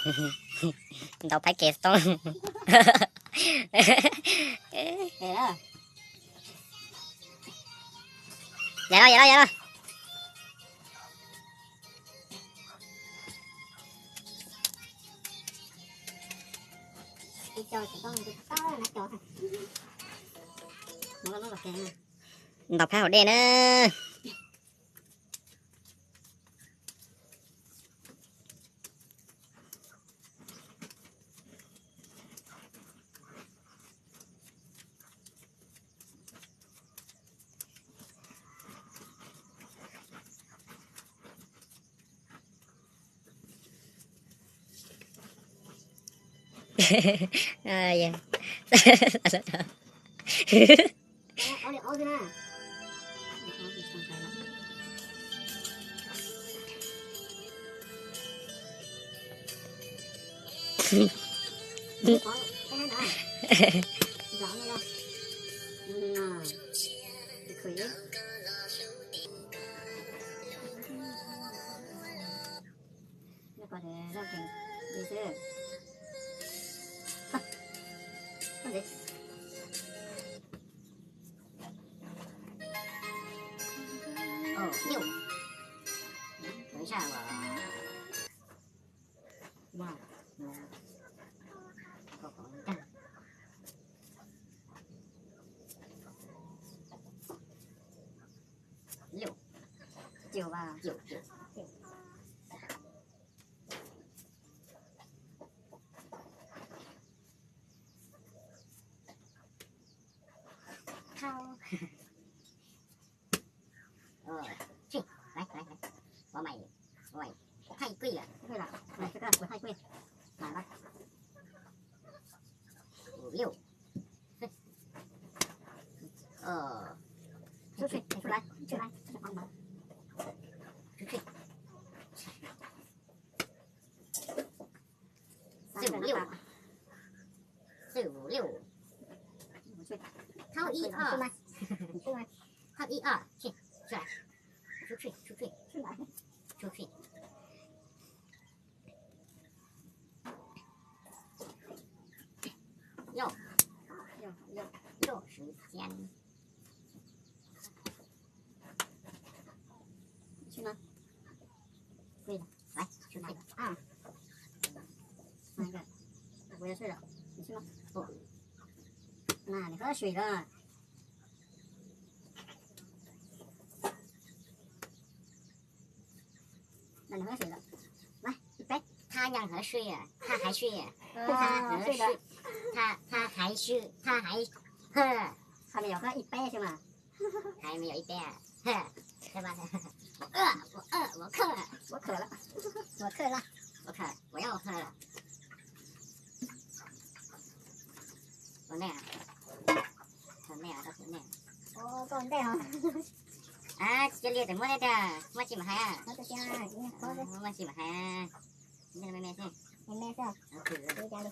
Ntaus phab kev toob. Yam no, yam no, yam no. Ntaus phab hauv dej na. Thau. Ờ, sí, đấy, đấy, đấy. Có mày, mày thay quỹ à? Thay quỹ à? Mày cho các của thay quỹ à? Mày bắt. Ủa, yêu. Ờ. Rút đi, rút lại, rút lại, rút lại. Rút đi. Rút đi. Rút đi. Tháo ý à. Tháo ý à. Đi, ra. Rút đi, rút đi. Rút đi. Yau, yau, yau, 时间. Đi. Đi. Đấy, đi. À. Này kìa. Ui, 睡了. 你去吗？不。那你喝水了。 那你喝水了。来，一杯。他让喝水啊，他还睡啊。哦，他喝水，睡的。他，他还睡，他还喝。还没有喝一杯是吗？还没有一杯啊。喝，是吧？我饿，我饿，我渴了。我渴了，我渴了，我渴，我要喝了。 Ua ntej, ua ntej, ua ntej. Ua ntej os. Tsis cia li tseem muab thiab tiag, muab tsis mam hais. Muab tsis mam hais, me me xwb. Me me xwb. Ua li cas li.